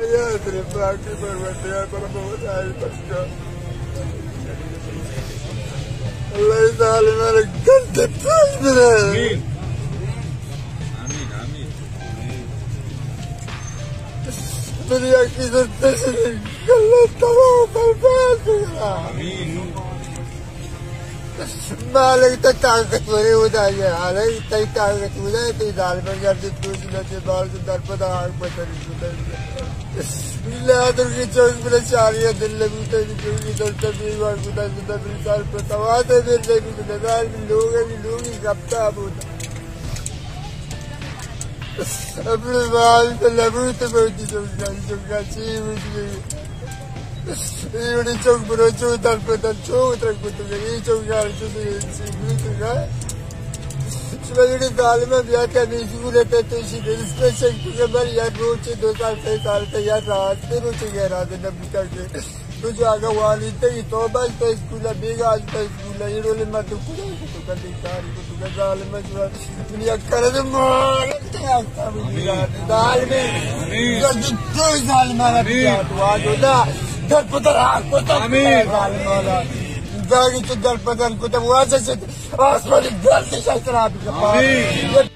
یا تیرے پاکی پروردگار پر بہت آئی بچکا۔ اللہ ظالمان گندے پیش بدے۔ آمین۔ آمین، آمین۔ دنیا کی زندگی اللہ تباہ و برباد بگرا۔ آمین۔ مالک، تئی طاقت ورے خدا، یہ حالے، تئی طاقت ورے، تئی ظالم گردن دوشی نہ چے، بال تو در پدا آگ بتری شدہ۔ اللہ درگی چوک بلا چاری دل لگو، تئی چوکی دل تبی وار خدا، خدا بل سال پر تواتے بل لگو، خدا ظالم لوگ ہے، لوگی گپتا بوتا۔ اپنے بال تو لگو تو بوتی چوکا، چوکا چی بوتی۔ اے وڑیں چک برو چو در پہ در چو ترک کتگ، اے چک یار چو سے سے بوتگ۔ شما وڑیں ظالم بیات کہ ہمیں سکول تے تو شی دل سے چک تو کہ بل یار روچ دو سال سے سال تے یار رات تے روچ گئے رات نہ بوتا کہ تو جو آگا والی تے تو بس تے اسکول بیگا آج تے اسکول اے رولے مت کو تو کدی کاری کو تو ظالم جو دنیا کرد مال۔ آمین۔ ظالمین۔ آمین۔ تو ظالمانا آمین۔ بیا تو آجو دا۔ در پتر آگ کو تو آمین۔ ظالمانا۔ داگی تو در پتر کو تو واجہ سے آسمانی گل سے شاید ترا بھی کپا۔ آمین۔